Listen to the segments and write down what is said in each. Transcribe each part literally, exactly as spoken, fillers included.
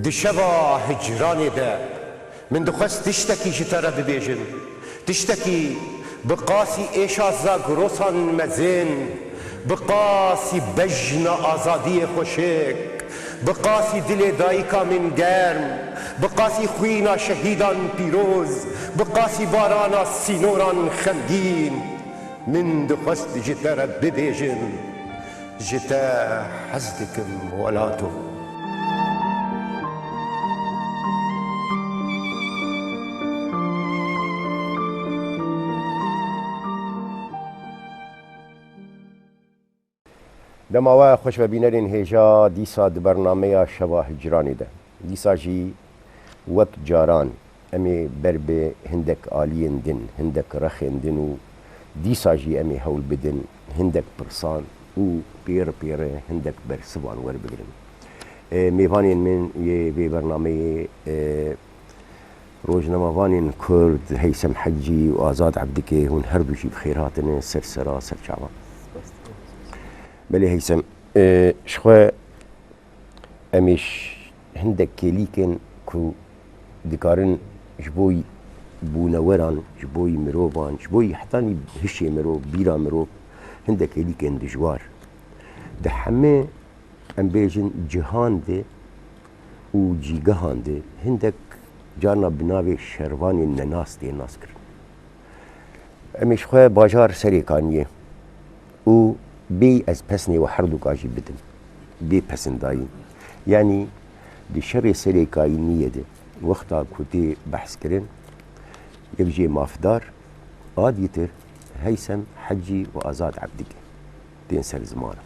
Di şeva hicranê de min dixwest tiştekî ji te re bibêjim. Tiştekî bi qasî êşa zagrosan mezin, bi qasî bejna azadiyê xweşik, bi qasî dilê dayika min germ, bi qasî xwîna şehîdan pîroz, bi qasî barana sînoran xemgîn, min dixwest ji te re bibêjim. Ji te hez dikim welato. Dema we xweş be bînerên hêja, dîsa di bernameya Şeva Hicranê de. Dîsa jî wek caran em ê ber bi hindek aliyên din, hindek rexên din û dîsa jî em ê hewl bidin hindek pirsan û pêr pêre hindek bersivan werbigirin. E, mêvanên min yê vê bernameyê, e, rojnamevanên Kurd Heysem Hecî û Azad Ebdikê, hûn her du jî bi xêr hatine ser sera ser çavan. Belê Heysem, e, ji xwe em ê ş-, hindek kêlîkên ku dikarin ji bo bûneweran, ji bo mirovan, ji bo hetanî hişê mirov, bîra mirov, hindek kêlîkên dijwar. Di hemê, em bêjin, cihan de û cîgehan de hindek carna bi navê şervanên nenas tê naskirin. Em ê ji xwe bajar Serêkaniyê û bêyî ez pesnê we herduka jî bidim. Bê pesindayîn. Yanî di şerê Serêkaniyê de wexta ku tê behs kirin, yek jê mafdar, a dîtir Heysem Hecî û Azad Ebdikê tên ser zimana.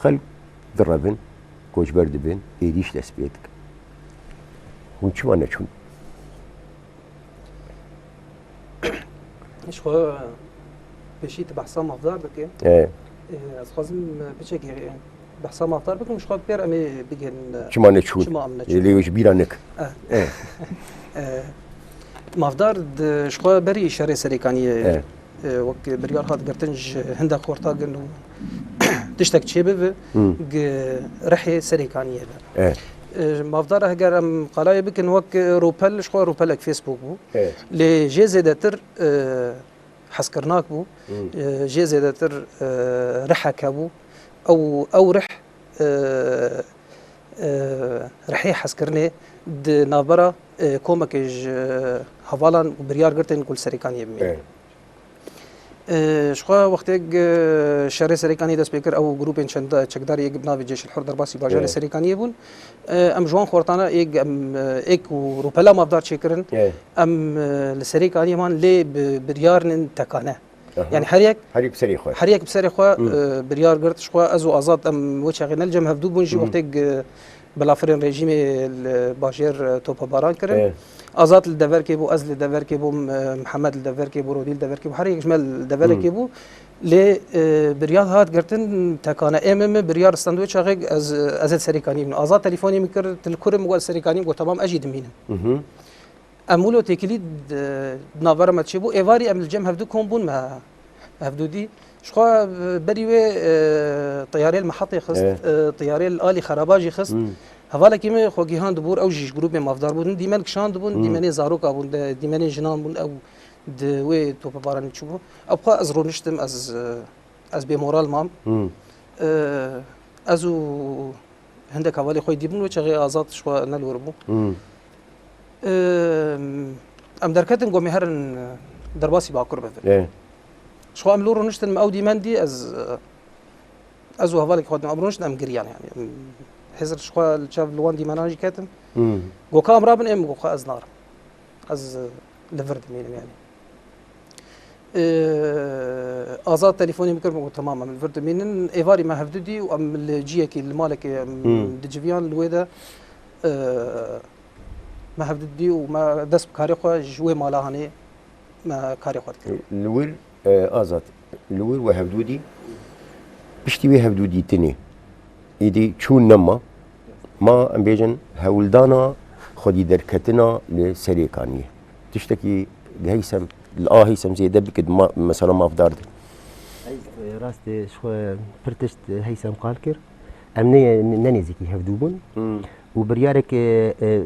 Xelk direvin, koçber dibin, êrîş dest pê dikin. Hûn çima neçûn? Ji xwe pêşî tu behsa mafdar dikî. E. E, ez xwazim piçekî behsa mafdar bikim, ji xwe pêr em ê bigihînin, e, Çima neçûn? Çima em neçûn? Ê, lê wê ji bîra nik. E. E. E, mafdar di, ji xwe berî şerê Serêkaniyê, E. e, wek biryar hat girtin ji hindek xortagin û tiştek çêbibe, Hmm. gi rihê Serêkaniyê be. E. E, mafdar heger em qalayê bikin wek rûpel, ji xwe rûpelek Facebook bû. E. Lê jê zêdetir, e, hezkirnak bû. Hmm. E, jê zêdetir, e, rihek hebû. Ew, ew rih, e, e, rihê hezkirinê di navbera, e, komekê ji hevalan û biryar girtên ku li Serêkaniyê bimînin. E. E, ji xwe wextê, e, şerê Serêkaniyê dest pê kir, ew grûpên çenda-, çekdarî yek bi navê Cêşil Hur derbasî bajarê E. Serêkaniyê bûn. E, em ji wan xortana êk, em, e, êk û rûpela mafdar çêkirin. E. Em, e, li Serêkaniyê man lê bi biryarên tekane. Aha. Yani her yek, Her yek bi serê xwe. her yek bi serê xwe, Hmm. e, biryar girt. Ji xwe ez û Azad em wê çaxê ne li cem hevdû bûn jî Hmm. wextê, e, belafirên rejîmê li bajêr, e, topebaran kirin. E. Azad li deverkê bû, ez li deverkê bûm, e, Mihemed li deverkê bû, Rodî li deverkê bû, her yek ji me li deverekê Hmm. bû. Lê, e, biryar hat girtin tekane. Ê min, min biryar stend wê çaxê ez, ez ê li Serêkaniyê bim. Azad telefon min kir, tu li kur î, min got Serêkaniyê, got tamam ez jî dimînim. Mhm. Em wilo têkilî di, di navbera me çêbû. Êvarî em li cem hevdû kom bûn, me hevdû dî. Ji xwe, e, berî wê, e, teyarê li Mihetê xist, Evet. e, teyarê li alî Xeraba jî xist. Hmm. Hevalekî min xwe gihan dibûr, ew jî ji grûpê mafdar bûn. Dîmen kişan dibûn, Hmm. dîmenê zaroka bûn, de, dîmenê jinan bûn, ew di wê topebaranê çûbû. Ew xwe ez rûniştim, ez, e, ez bêmoral mam. Hmm. E, ez û hindek hevalê xwe dîbûn, wê çaxê Azad ji xwe ne li wir bû. Hmm. Em, em derketin, got em ê herin derbasî Bakur bibin. Ê. Ji xwe em li wir rûniştin, min ew dîmen dî, ez, ez û hevalekî xwe dîm, em rûniştin, em giriyan, yani. Em hêzir ji xwe li çav li wan dîmenan jî ketim. Hmm. Got ka em rabin, ê min got xwe ez narim. Ez, e, li vir dimînim, yani. E, Azad telefonê min kir, min got, "Temam, em li vir dimînin." Êvarî me hevdu dî û em li ciyekî, li malekê em Hmm. diciviyan, li wê de, e, me hevdu dî û me dest bi karê xwe ji wê mala hanê me karê xwe dikir. Li wir, e, Azad, li wir we hevdu dî, piştî wê hevdu dîtinê, êdî çûn nema, ma em bêjin hewldana xwedî derketina li Serêkaniyê. Tiştekî Heysem, li a Heysem zêde bikit, ma, mesela mafdar de. Hey, e, rastê ji xwe pir tişt Heysem qal kir. Em ne, ne nêzîkî hevdû bûn. Hmm. û biryarek, e, e,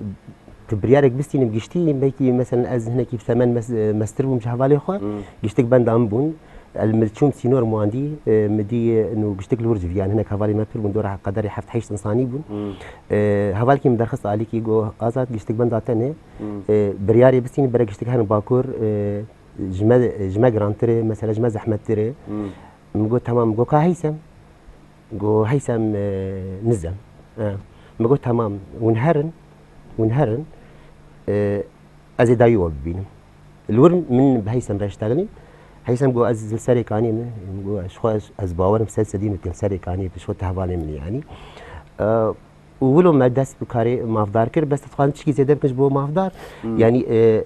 tu biryarek bistînim giştî, belkî mesela ez hinekî bi temen mes-, e, mestir bûm ji hevalê xwe, Hmm. giştik benda min bûn. El min çûm sînor muandî, e, min dî, e, nû giştik li wir civiyan, hinek hevalê me pir bûn, dora qederê heft heşt insanî bûn. Hmm. E, hevalkî min derxist alîkî, got, Azad, giştik benda te ne. Hmm. E, biryarê bistînim, bere giştik herin bakur, e, ji me, ji me girantir e, mesela ji me zehmettir e. Hmm. Min got, Temam. Min got, Ka Heysem? Got, Heysem, e, nizem. E, min got, Temam, hûn herin, hûn herin, e, ez ê dayî we bibînim. Li wir min bi Heysem re ştelîm. Heysem got, Ez li Serê Kaniyê me. Min got, Ji xwe ez, ez bawerim sed sedî min tên Serê Kaniyê, bi ji xwe te hevalê min î, yanî. E, û wilo me dest bi karê mafdar kir, bes dixwazim tişkî zêde bikim ji bo mafdar. Hmm. Yanî, e,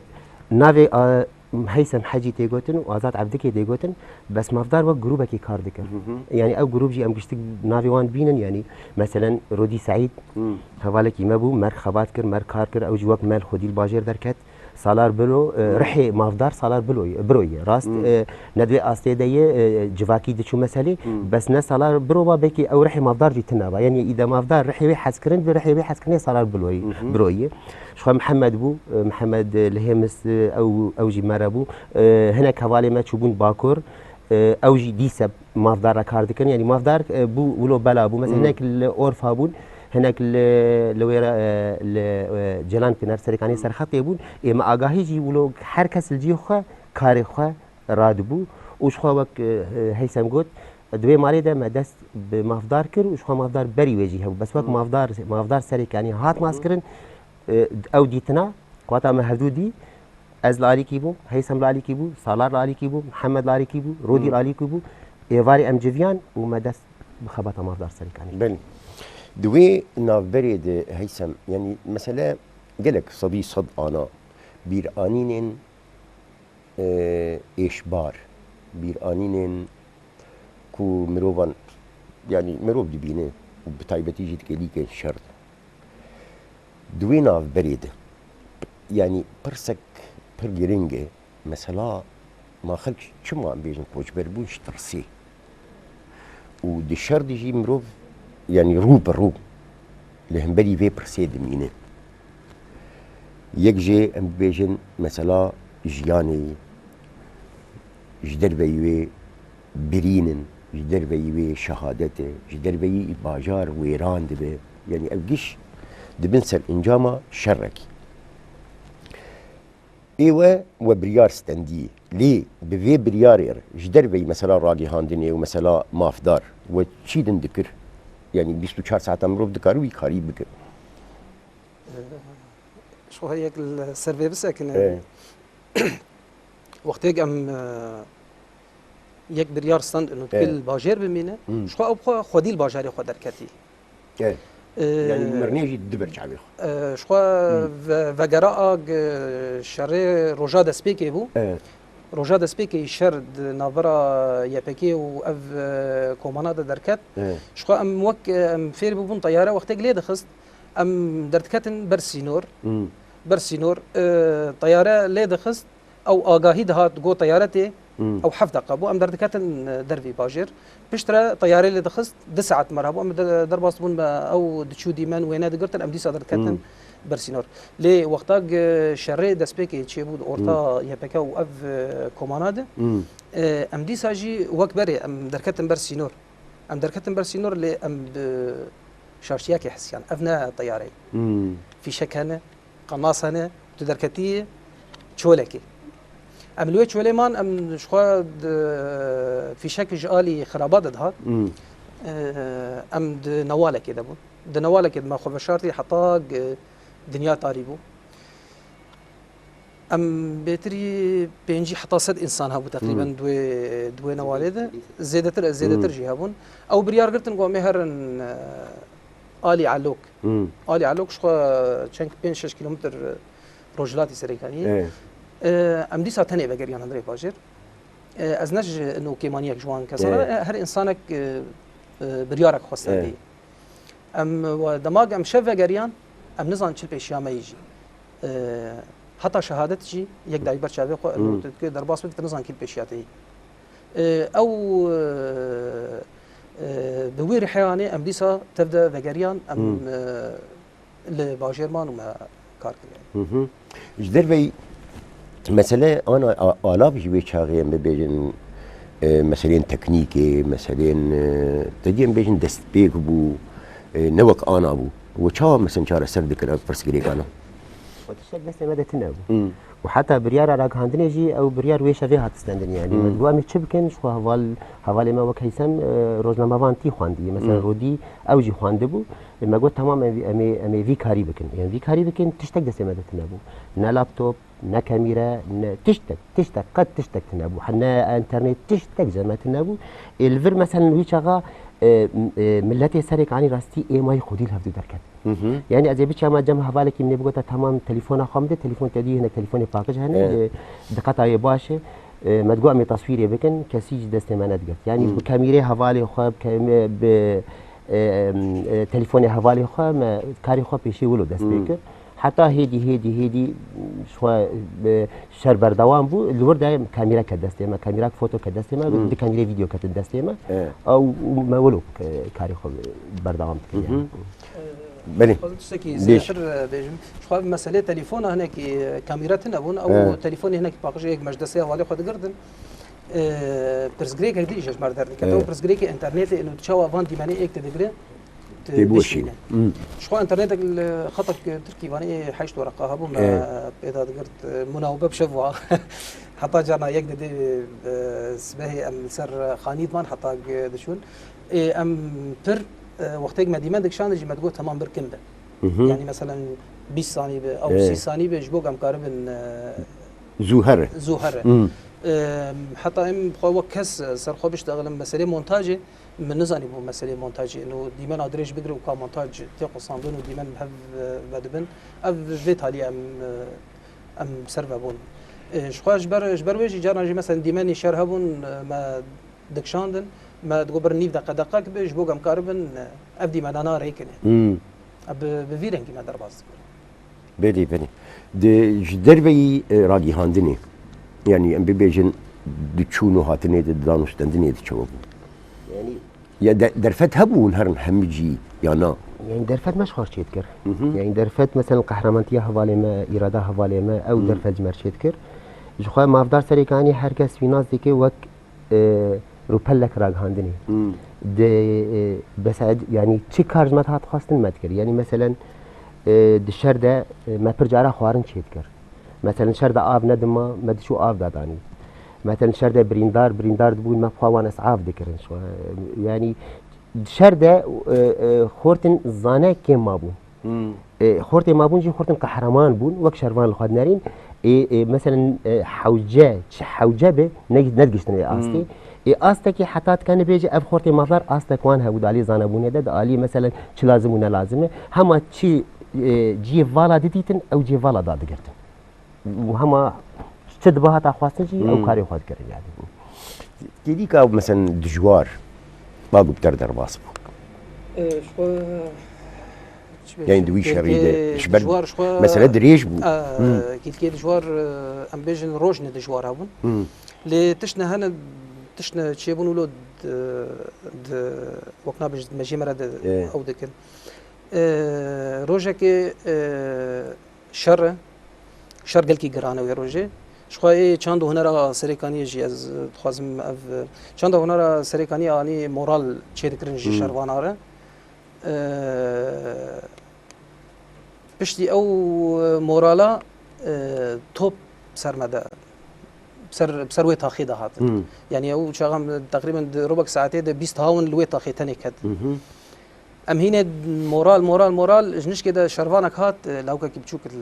navê, a, Heysem Hecî tê gotin û Azad Evdikê tê gotin, bes mafdar wek grûbekê kar dikin. Hı hı. Yanî ew grûb jî em giştik navê wan bînin, yanî meselen Rodî Seîd, Hmm. hevalekî me bû, mer xebat kir, mer kar kir, ew jî wek me li xwedî li bajêr derket. Salar Bilo, e, Hmm. rihê mafdar Salar Biloyê, Biroyê, rast, Hmm. e, ne di vê astê de ye, e, civakî diçû meselê, Hmm. bes ne Salar Biro ba, belkî ew rihê mafdar jî tune ba. Yanî îde mafdar rihê wê hezkirin, bi rihê wê hezkirinê Salar Biloyê, Mhm. Biroyê. Ji xwe Mihemed bû, e, Mihemed, e, li Hêmis, e, ew, ew jî me re bû. E, hinek hevalê me çûbûn Bakur, e, ew jî dîse mafdar re kar dikin. Yanî mafdar, e, bû wilo bela bû. Mesela Hmm. hinek li Orfa bûn, hinek li, li wê re, e, li, e, Ceylan Pinar Serêkanê Hmm. Serxetê bûn. Ê me agahî jî wilo her kes li cihê xwe karê xwe radibû û ji xwe wek, e, Heysem got, di wê malê de me dest bi mafdar kir û ji xwe mafdar berî wê jî hebû. Bes wek Hmm. mafdar, mafdar Serêkanê hat Hmm. naskirin, e, ew dîtina, xwata me hevdû dî, ez li alîkî bûm, Heysem li alîkî bû, Salar li alîkî bû, Mihemed li alîkî bû, Rodî Hmm. li alîkî bû, êvarê em civîyan û me dest bi xebata mafdar Serêkanê kir. Belê. Di wê navberê de Heysem, yanî mesele gelek sedî sed ana bîranînên, e, êşbar, bîranînên ku mirovan, yanî mirov dibîne û bi taybetî jî dikê dîkên şer de. Di wê navberê de, yanî pirsek pir giring e, mesela ma xelk çima em bêjin koçber bûn ji tirsê. Û di şer de jî mirov, yanî rû bi rû li hemberî vê pirsê dimîne. Yek jê em bibêjin mesela jiyanê ji derveyî wê birîn in, ji derveyî wê şehadet e, ji derveyî bajar wêran dibe. Yanî ev giş dibin ser encama şerekî. Ê we, we biryar stendiyê. Lê bi vê biryarê re ji derveyî mesela ragihandinê û mesela mafdar we çî din dikir? Yanî bîst û çar saeta mirov dikare wî karî bike. Ji xwe yek li ser vê bisekine. E. Wextêk em, e, yek biryar stend û dikir E. li bajêr bimîne, Hmm. ji xwe ew bi xwe xwedî li bajarê xwe derketî. E. E, Yanî mirnê jî diber çavê xwe. E, ji xwe Hmm. ve-, vegera a g-, şerê roja destpêkê bû. E. Roja destpêkê şer di navbera Y P G û ev, e, komana de derket. E. Ji xwe em wek, e, em fêr bûbûn teyare wextêk lê dixist. Em derdiketin ber sînor. Hmm. Ber sînor, e, teyare lê dixist, ew agahî dihat, got teyare tê, Hmm. ew heft deqa bû. Em derdiketin, e, dervî bajêr. Piştre teyare lê dixist, du saet me re bû. Em de-, derbas bûn me ew diçû dîmen wêne digirtin, em dîsa derdiketin Hmm. ber sînor. Lê wexta g-, şerê destpêkê çêbû di orta Hmm. Y P G û ev, e, komana de, Hmm. e, em dîsa jî wek berê em derketin ber sînor. Em derketin ber sînor, lê em bi şaştiyekê hesiyan. Ev ne teyare ye. Hmm. Fîşek hene, qenas hene, tu derketî çolekê. Em li wê çolê man, em ji xwe di fîşek ji alî xiraba de dihat. Hmm. Em di newalekê de bûn. Di newalekê de me xwe veşartî heta g-, dinya tarî bû. Em bêtirî pêncî heta sed însan hebû teqrîben Hmm. di wê, di wê newalê de. Zêdetir, zêdetir Hmm. jî hebûn. Ew biryar girtin ku em ê herin, e, Alî Elok. Hmm. Alî Elok ji xwe çend pênc şeş kîlometr rojhilatî Serêkaniyê. E. E, em dîsa tenê vegeriyan hundirê bajêr. E, ez ne ji nokêmaniyek ji wan kesan E. re, e, her însanek, e, e, biryarek xwe stendî. E. Em, we dema em şev vegeriyan, em nizanin çi li pêşiya me yî jî. E, heta şehadet jî yek dayî ber çavê xwe, Hmm. tu dikê derbas bikî, tu nizanin kî li pêşiya te yî. E, ew, e, e, bi wî riheyanê em dîsa tev de vegeriyan, em, Hmm. e, Li bajêr man û me kar kiriye. Hı hı. Ji derveyî mesele ana a-, alav jî wê çaxê em bibêjin, e, meseleyên teknîkê, meseleyên, e, te dî em bêjin destpêk bû, e, ne wek ana bû. We çawa mesela çareser dikir ev pirsgirêkana? Tiştek destê me de tune bû. Hmm. Û heta biryara ragihandinê jî ew biryar wê şevê hat stendin yani. Hmm. Me got em ê çi bikin, ji xwe heval, hevalê me wek Heysem, e, rojnamevan tî xwendî. Mesela Hmm. Rodî ew jî xwendibû. E, me got tamam em, em, ê- em ê vî karî bikin. Em vî karî bikin, tiştek destê me de tune bû. Ne laptop, ne kamîre, ne tiştek, tiştek, qet tiştek tune bû. Ne enternet, tiştek cem me tune bû. Ê li vir mesela wî çaxa, e, m-, e, milletê serê kanî rastî êmayî xwedî li hevdû derket. Hı hı. Yani ez ê biçama cem hevalekî min ê bigota tamam telefona xwe min de, telefon te dî hinek telefonê paqij hene, Evet. e, diqeta wê baş e. E, me digot em ê taswîrê bikin, kesî ji destê me nedigirt. Yani Hmm. bi kamîrê hevalê xwe, bi kemî-, bi, e, em, e, telefonê hevalê xwe me karê xwe pêşî wilo dest pê Hmm. kir. Heta hêdî, hêdî, hêdî ji xwe, e, şer berdewam bû. Li wir de kamîre ket destê me, kamîra foto ket destê me, Hmm. di kamîrê vîdeo ketin destê me. Evet. Ew, me wilo, e, karê xwe berdewam dikir Hı hı. yani. Belê. Xwazim tiştekî Bêj. zêdetir, e, bêjim. Ji xwe meselê telefona hinekî, e, kamîre tune bûn, ew He. telefonê hinekî paqij êk me ji destê hevalê xwe digirtin. E, pirsgirêkek dî jî ji me re derdikete. He. Ew pirsgirêkê internetê û çawa van dîmenê êk te digire, te Tê biweşîne. bişîne. Hmm. Ji xwe internetek li xetek tirkî vanê ê heşt wereqa hebû me He. pêda digirt, e, munawbe bi şev wa. Heta carna yek didê, e, sibehê em li ser xanî diman heta ge diçûn. Ê, em pir, e, wextêk me dîmen dikişandin jî me digot, "Temam bir kim be." Hı hı. Yani, meselen, bîst sanî be, ew Ê. sî sanî be, ji bo ku em karibin, e, Zû here. zû here. Hı. E, heta em xwe wek kes, e, ser xwe biştexilin meselê montajê, min nizanî bû meselê montajê. Ino dîmena dirêj bigire û ka montaj tê qusandin û dîmen bi hev, e, vedibin. Ev vê talî em, e, em ser vebûn. E, ji xwe ji ber, ji ber wê jî caran jî, meselen, dîmenî şer hebûn, e, me dikişandin, me digot bir nîv deqe, deqek be, ji bo ku em karibin, e, ev dîmenana rêkine. Hmm. Ev bi, bi vî rengî me derbas dikir. Belê, belê. Di, ji derveyî, e, ragihandinê, yanî em bibêjin di çûn û hatinê de, di dan û stendinê de çawa bû? Yanî Ya de, derfet hebû hûn herin hemî cî ya na? Yani derfet me ji xwe çê dikir. Hı hı. Yani derfet, meselen, qehremantiya hevalê me, îrada hevalê me, ew Hı. derfet ji me re çê dikir. Ji xwe mafdar serê kanî her kes wî nas dike wek, e, rûpelek ragihandinê. Hı. Di, e, bes, yani çi kar ji me dihat xwestin me dikir. Yani, meselen, e, di şer de, e, me pir cara xwarin çê dikir. Meselen, şer de av nedima, me diçû av dadanî. Meselen, şer de birîndar, birîndar dibûn, me bi xwe wan esaf dikirin. Şo-, yani, şer de, e, e, xortên zane kêm mabûn. Hmm. E, xortê mabûn jî xortên qehreman bûn, wek şervan li xwe dinerîn. Ê, ê, meselen, e, hewce, çi hewce be, ne, nedigiştin vê astê. Hmm. Ê, astekî heta dikene bêje, ev xortê mafdar astek wan hebû, di alî zanebûnê de, di alî, meselen, çi lazim û ne lazim e. Hema çi, e, cihê vala didîtin, ew cihê vala dadigirtin. Û hema çi dibe hata xwestin jî ew Hmm. karê xwe dikirin yani. Kêlîka, meselen, dijwar, ba ku bi te re derbas bû. E, ji xwe, çi bêjim, Yani di wî kêlkê şerî de, ji ber dijwar ji xwe, mesele dirêj bû. e, Hmm. kêlkê dijwar, e, em bêjin rojne dijwar hebûn. Hmm. Lê tiştne hene, tiştne çêbûn wilo di, di, wek nabêjin, di mejiyê me re de E. ew dikin. E, rojekê, e, Şer e. Şer gelkî giran e wê rojê. Ji xwe ê çand û hunera Serêkaniyê jî ez dixwazim ev, e, çanda hunera Serêkaniyê anî moral çêdikirin ji Hmm. şervana re. E, piştî ew, e, morala, e, top ser me de, ser, ser wê taxê de hatin. Hmm. Yani ew çaxan teqrîben di robek saetê de bîst hawin li wê taxê tenê ket. Hı hı. Em hîne moral, moral, moral, ji nişkê de şervanek hat, e, lawkekî biçûk li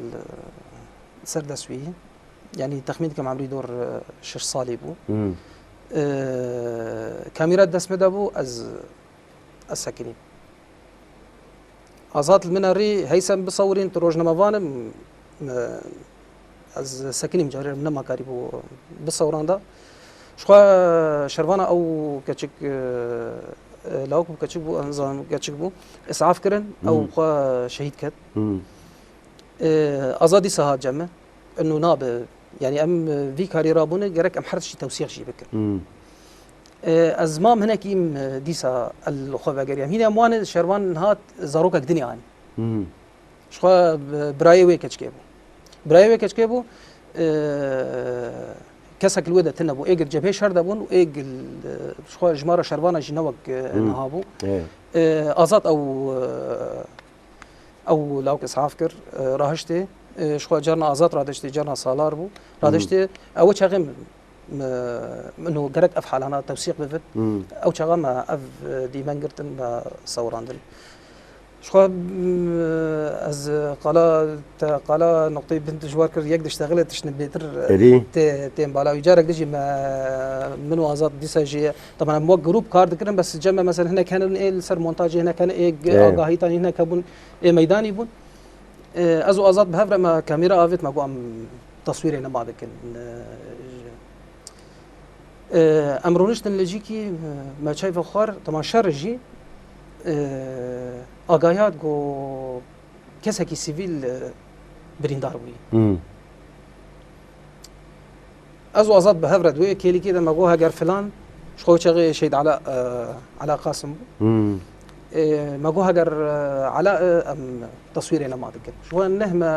ser dest wî. Yanî texmîn dikim emrî dor, e, şeş salî bû. Hmm. E, kamîra dest min de bû, ez, ez sekinîm. Azad li min erî, Heysem bisewirîn, tu rojnamevan im, e, ez sekinîm, carê min nema karîbû bisewiranda. Ji xwe şervana ew keçik, e, e, lawik bû, keçik bû, ez nizanim keçik bû. Îsaf kirin, ew Hmm. xwe şehîd ket. Hmm. E, Azad dîsa hat cem min. Ino nabe, yani em, e, vî karî rabûne, gerek em her tiştî tewsîq jî bikin. Hmm. E, ez mam hinekî im, e, dîsa el xwe vegeriyam. Hîne em wane şervan hat zarokek dinê anî. Hmm. Ji xwe, e, birayê wê keçikê bû. Birayê wê keçikê bû, e, kesek li wê de tune bû. Êgil cebhê şer de bûn û êgil, e, ji xwe ji me re şervana jî ne wek, e, Hmm. niha bû. Ê. E, Azad ew, e, ew lawik îshaf kir, e, rahiştê. E, ji xwe carna Azad radiştê, carna Salar bû. Hmm. Radiştê, ew çaxê min, min û gerek ev halana tewsîq bibin. Hmm. Ew çaxa me ev, e, dîmen girtin, me sewirandin. Ji xwe, mm, ez qala te, qala noqteyê bin dijwar kir, yek diştexile tiştine bêtir, Erê. tê, tên bala wî. Carek dijî me, min û Azad dîsa jî, taban em wek grûp kar dikirin, bes cem me mesela hinek hene ê li ser montajê, hinek hene ê Ê. agahî tanî, hinek hebûn ê meydanî bûn. Ê, ez û Azad bi hev re me kamera avêt, me got em teswîrê nema bikin. Ê, Em rûniştin li cîkî, me çay vexwar, tema şer jî, e, agahî hat ku kesekî sivîl, e, birîndar bûyî. Hmm. Ez û Azad bi hev re di wê kêlîkê de me got heger filan, ji xwe çaxê Şehîd Ala, e, Ala Qasim bû. Hmm. E, me got heger, e, Ala, e, em teswîrê nema dikin. Ji xwe neh me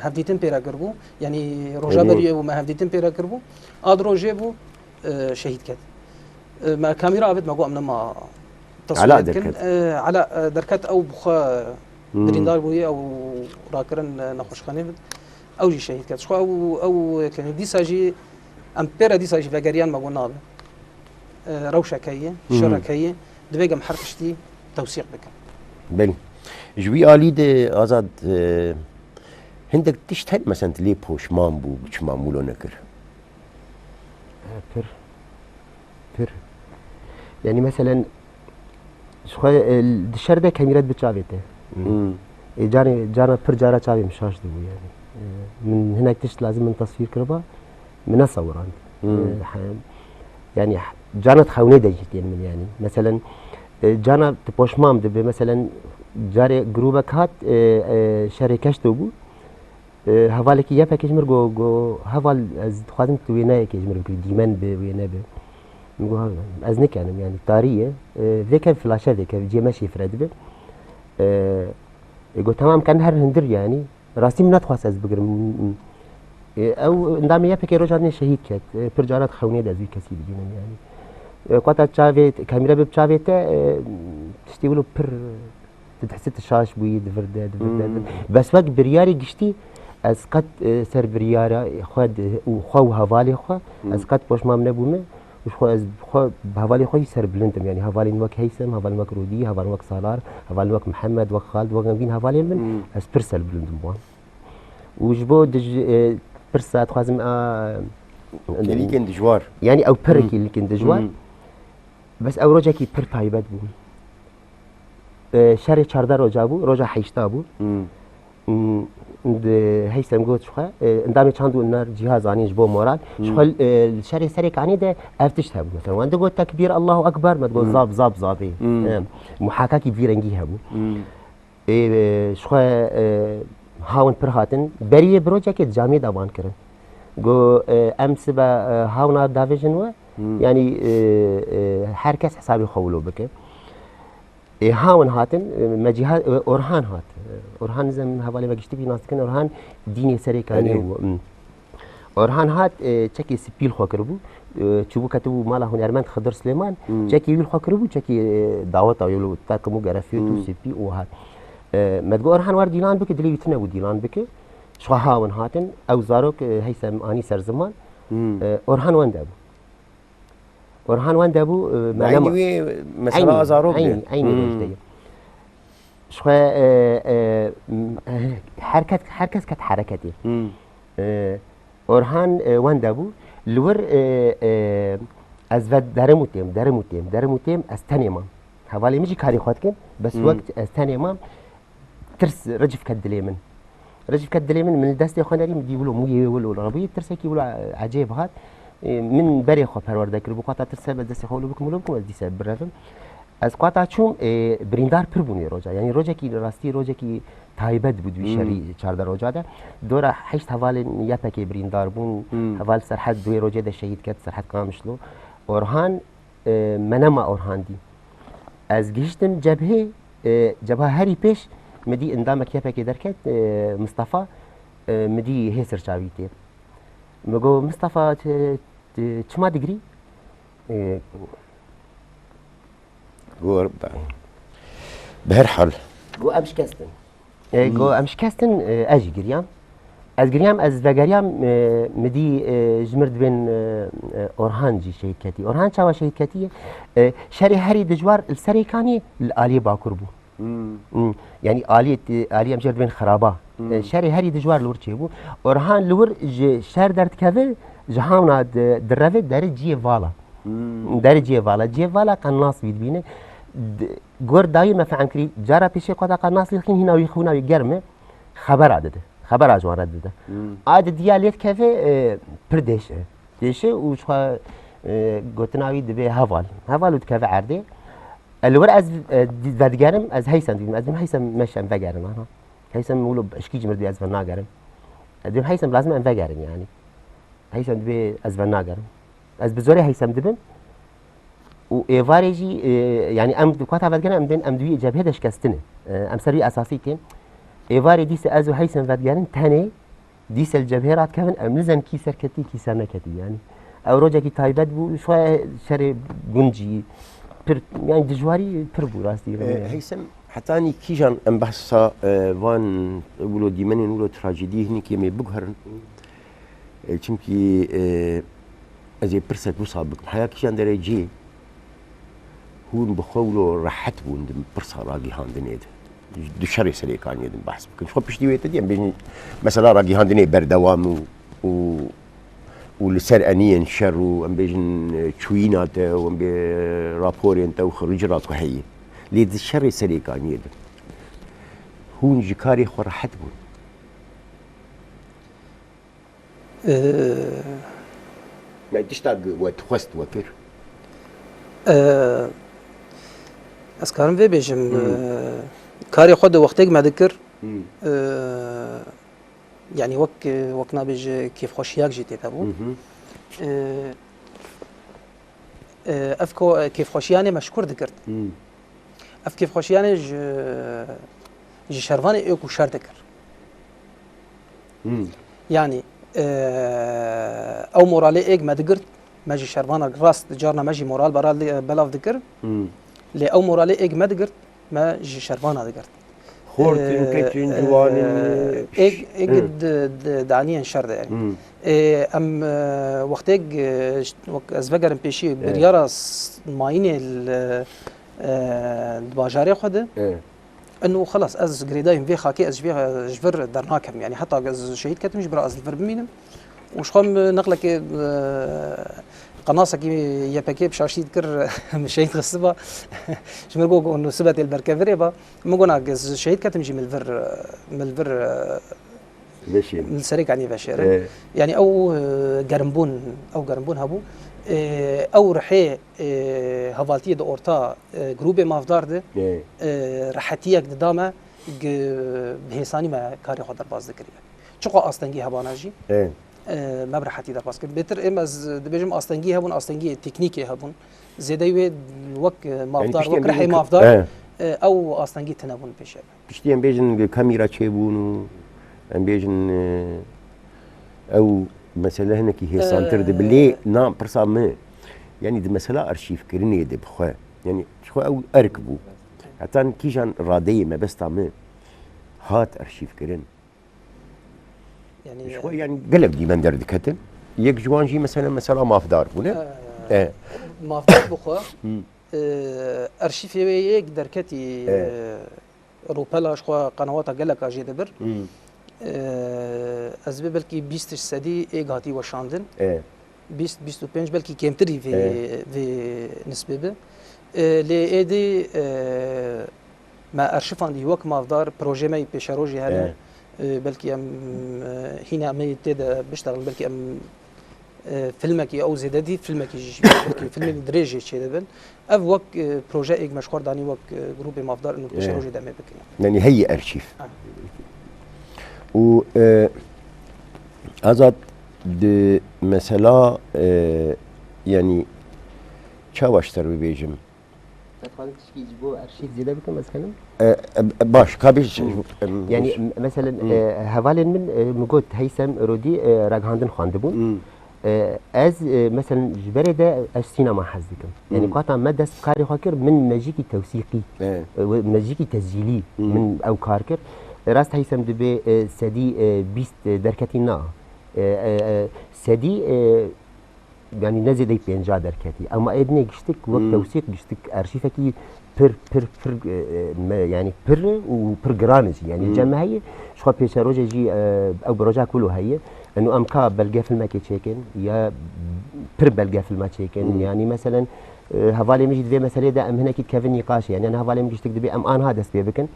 hevdîtin pê re kiribû, yanî roja Erê. beriyê û me hevdîtin pê re kiribû. Ad rojê bû, e, şehîd ket. E, me kamîra avêt, me got, "Em nema teswîr Ela dikin." derket. E, Ela, e, derket, ew bi xwe Hmm. birîndar bûye, ew rakirin, e, nexweşxanê bid. Ew jî şehîd ket. Ji xwe ew, ew, e, kenî dîsa jî, em pê re dîsa jî vegeriyan, me got, "Nabe." E, rewşek heye, Hmm. şerek heye, divê em her tiştî tewsîq bikin. Belê. Ji wî alî de Azad, e, hindek tişt hene, mesela, tu lê poşman bû, çima mûlo nekir? E, pir. Pir. Yanî, meselen, ji xwe, e, di şer de kemîret bi çavê te. Hmm. E, carê, cara pir cara çavê min şaş dibû, yanî. E, min hinek tişt lazim min teswîr kiriba, min nesewirand. Hmm. E, he, yanî, he, carna di xewnê de jî tên min, yanî. Meselen, e, carna tu poşmam dibe, meselen, carê grûbek hat, e, e, şerê keşto bû. E, hevalekî Y P G ji mir got, got, "Heval, ez dixwazim tu wêneyekê ji mir bikî, dîmen bi, wêne bi." Min got, "Ha, ez nikenim, yanî tarî ye. E, vêke flaşe vêke, cê me şifre dibe." E, e, got, "Tamam, ken her hundir, yanî." Rastî min nedixwast ez bigirim. E, ew endamê Y P G roja dinê şehîd ket. E, pir cara di xewnê de ez wî kesî dibînim, yanî. E, qata çavê, kamîra bi çavê te, e, tiştê wilo pir Tu dihsî tu şaş bûyî, di vir de, di vir de, di vir de. Hmm. Bes wek biryarê giştî, ez qet, e, ser biryara xwe di, û xwe û hevalê xwe, Hmm. ez qet poşmam nebûme. Û ji xwe ez xwe bi hevalê xwe jî serbilind im. Yanî hevalên wek Heysem, hevalên wek Rodî, hevalên wek Salar, hevalên wek Mihemed, wek Xalid, wek em vîn hevalên min, Hmm. ez pir serbilind im wan. Û ji bo dij-, e, pirsa dixwazim, a, Kêlîkên dijwar. Yanî ew pir Hmm. kêlîkên dijwar. Hmm. Bes ew rojekî pir taybet bû. E, şerê çardeh roja bû, roja heşta bû. Hmm. Hmm, di Heysem got ji xwe, e, endamê çand û nar cîhaz anîn ji bo moral. Ji Hmm. xwe, e, li şerê serê kanê de ev tişt hebû. Mesela, wan digot tekbîr, Allahu Ekber, me digot Hmm. zab, zab, zabê. Hmm. E, muhakakî vî rengî hebû. Hmm. Ê, e, ji xwe, e, hawin pir hatin. Beriyê bi rojekê di camiyê de van kirin. Got, e, em sibe, e, hawna davêjin we, Hmm. yanî, e, e, her kes hesabê xwe wilo bike. Ê, hawin hatin, e, me cîha-, e, Orhan hat. E, Orhan nizem hevalê me giştî bî nas dikin. Orhan dînê serê kanê Erê. bû. Hmm. Orhan hat, e, çekê spî li xwe kiribû. E, çûbû ketibû mala hunermend Xidir Silêman. Hmm. Çekê wî li xwe kiribû, çekê, e, daweta wî li takim û gerefiyot û Hmm. spî û hat. E, me digot, Orhan, wer dîlan bike, dilê wî tune bû dîlan bike. Ji xwe hawin hatin, ew zarok, e, Heysem anî ser ziman. Hmm. E, Orhan wende bû. Orhan wende bû, e, me Eynî nema- wê mesela Eynî, zarok de. eynî, eynî Hmm. roj de ye. Ji xwe, e, e, m-, e, her kes, her kes ket hereketê. Hmm. E, Orhan, e, wende bû. Li wir, e, e, ez ve derim û têm, derim û têm, derim û têm, ez tenê mam. Hevalê min jî karê xwe dikin, bes Hmm. wek ez tenê mam, tirs, ricv ket dilê min. Ricv ket dilê min, min li destê xwe nerî, min dî wilo, mûyê wê wilo, rebûyê tirsekî wilo, e, ecêb hat. E, min berê xwe perwerde kiribû, xwe ta tirse, bes destê xwe wilo bikim, wilo bikim, ez dîse birevim. Ez qata çûm, ê, birîndar pir bûn wê roja. Yanî rojekî rastî, rojekî taybet bû di wî Hmm. şerî çardeh roja de. Dora heşt hevalên Y P G birîndar bûn. Hmm. Heval Serhed di wê rojê de şehîd ket, Serhed Qamişlo. Orhan, e, me nema Orhan dî. Ez gihiştim cebhê, e, cebha herî pêş Min dî endamek Y P G derket, e, Mistefa, e, min dî hê sirçavî tê. Min got, "Mistefa, tu, tu çima digirî?" E, Gor, bi her hal. Got, "Em şikestin." E, got, "Em şikestin", e, ez jî giriyam. Ez giriyam, ez vegeriyam, e, min dî, e, ji mir dibên, e, e, Orhan jî şehîd ketî. Orhan çawa şehîd ketî? E, şerê herî dijwar li Serêkaniyê li aliyê Bakur bû. Hmm. Hmm. Yanî aliyê, aliyê em jê re dibên xiraba. Hmm. E, şerê herî dijwar li wir çêbû. Orhan li wir ji şer derdikeve, ji hamna di-, direve derê ciyê vala. Hmm. Derê ciyê vala. Ciyê vala qenas wî dibîne. Di-, gor dayî me fehm kirî, cara pêşê xwe de qenas lê dixîn, hîna wî xûna wî germ e. Xebera dide. Xebera ji wan re dide. Hmm. A didiya lê dikeve, e, pir dêş e. Dêşe û ji xwe, e, gotina wî dibe heval. Heval û dikeve erdê. E, li wir ez, e, di-, vedigerim, ez Heysem dibînim. Ez dibim Heysem meş em vegerin, aha. Heysem wilo eşkî ji mir dibê ez venagerim. Ez dibim Heysem lazim em vegerin yani. Heysem dibê ez venagerim. Ez bi zorê Heysem dibim. Û êvarê jî, e, yani em di kata vedigerin, em dibên em di wî cebhê de şikestine. E, em ser wî esasî tên. Êvarê dîse ez û Heysem vedigerin tenê. Dîse li cebhê radikevin, em nizan kî serketî, kî serneketî. Yani ew rojekî taybet bû, ji xwe şerê gund jî pir, yani dijwarî pir bû rastî. E, Heysem, hetanî kîjan em behsa, e, van wilo dîmenên wilo trajediyê hinekî em ê biguherin. E, çimkî, e, ez ê pirsek wisa bikim. Heya kîjan dereceyê hûn bi xwe wilo rehet bûn di pirsa ragihandinê de? Di şerê Serêkaniyê de behs bikin. Ji xwe piştî wê te dî em bêjin mesela ragihandinê berdewam û, û, û li ser eniyên şer û em bêjin, e, çûyîna te û em bê raporên te û xirîcira ku heye. Lê di şerê Serêkaniyê de hûn ji karê xwe rehet bûn? Ee, Me tişta we dixwest we kir? Ee, ez karim vê bêjim, Hmm. ee, karê xwe di wextêk me dikir, Hmm. ee, yani wek, wek nabêje kêfxweşiyak jî tê de bû. Hı hı. Ee, ee, ev ko-, kêfxweşiyanê me ji kur digirt. Hmm. Ev kêfxweşiyanê ji, ji şervanê ê ku şer dikir. Hmm. Yani, e, ew moralê êk me digirt, me ji şervana rast, carna me jî moral beral di-, belav dikir. Hmm. Lê ew moralê êk me digirt, me ji şervana digirt. Xortin, E, keçin, e, ciwanin, e, êk, êk Hı. di, di, daniyên şer de yani. Hmm. E, em, e, wextêk, e, ş-, wek ez vegerim pêşî, E. biryara s-, mayînê li, e, di bajarê xwe de. E. Eno xelas, ez girêdayim vê xakê, ez ji vê, ji vir dernakem. Yani heta ez şehîd ketim, ji bira ez li vir bimînim. Û ji xwe min neqlekê, e, qenasekî Y P G bi şaştî dikir, min şehîd xistiba. Ji min got, eno sibe tê li ber kevirê ba. Min got, na, ez şehîd ketim jî min li vir, min li vir, e, Veşêrin. Li Serêkaniyê veşêrin. Ee. Yani ew, e, gerimbûn, ew gerimbûn hebû. E, ew rihê, e, hevaltiyê di orta, e, grûbê mafdar de, Ee. e, rehetiyek dida me, gi-, bi hêsanî me karê xwe derbas dikiriye. Çiqa astengî hebana jî, Ee. e, me bi rehetî derbas kir. Bêtir êm ez dibêjim astengî hebûn, astengiyê teknîkê hebûn. Zêdeyî wê wek, e, mafdar, piştî wek em rihê bêjin mafdar, Ee. e, ew astengî tune bûn pêşe. Piştî em bêjin kamîra çêbûn û em bêjin, e, ew mesele hinekî hêsantir dibe. Ee. Lê na pirsa min, yanî di mesela arşîvkirinê de bi xwe, yanî ji xwe ew erk bû. Hetan kîjan radeyê mebesta min hat arşîvkirin. Yanî, Ji xwe, e, yanî gelek dîmen derdiketin. Yek ji wan jî mesela, mesela mafdar bûne. Ee, E. mafdar bi xwe, Hmm. e, arşîvê wê yek derketî, E. e, Rûpela ji xwe qenawata geleka jê dibir. Hmm. Ee, ez bê belkî bîst ji sedî êg hatî weşandin. E. Bîst, bîst û pênc belkî kêmtirî vê, E. vê nisbê bi. Ee, lê êdî, ee, me arşîfandî wek mafdar, projê me yî pêşerojê hene. E. Ee, belkî em, ee, hîna me yî tê de biştexilin, belkî em e, filmekî ew zêde dî, filmekî jî, belkî filmên dirêj jî çêdibin. Ev wek, e, proje êk me ji xwe danî wek, e, grûpê mafdar û Ye. pêşerojê demê bikin. Yanî heyî erşîv. Ha. Û, e, Azad di mesela, e, yanî çawa ji te re bibêjim? Dixwazim tişkî ji bo arşîv zêde bikim, ez kanim? E, e, baş, ka bêj, Hmm. em, Yani, bêj. m-, meselen, Hmm. e, hevalên min, e, min got, Heysem Rodî, e, ragihandin xwendibûn. Hmm. E, ez, e, meselen, ji berê de ez sînema hez dikim. Yani, Hmm. kata me dest bi karê xwe kir, min mejîkî tewsîqî, E. e, we-, mejîkî tescîlî Hmm. min ew kar kir. E, rast Heysem dibê, e, sedî, e, bîst, e, derketî na. E, e, e, sedî, e, Yanî ne zêdeyî pênca derketî. Ema ê dinê giştik wek Hmm. tewsîq, giştik arşîvekî pir, pir, pir, e, e, me, yanî pir û pir giran e jî. Yanî Hmm. cem me heye, ji xwe pêşerojê jî, e, ew bi roja ku lo heye. Eno em ka belgefilmekê çêkin ya pir belgefilme çêkin. Hmm. Yanî meselen, e, hevalê min jî di vê meselê de em hinekî dikevin nîqaşê. Yanî, yanî hevalê min giştik dibê em anha dest pê bikin.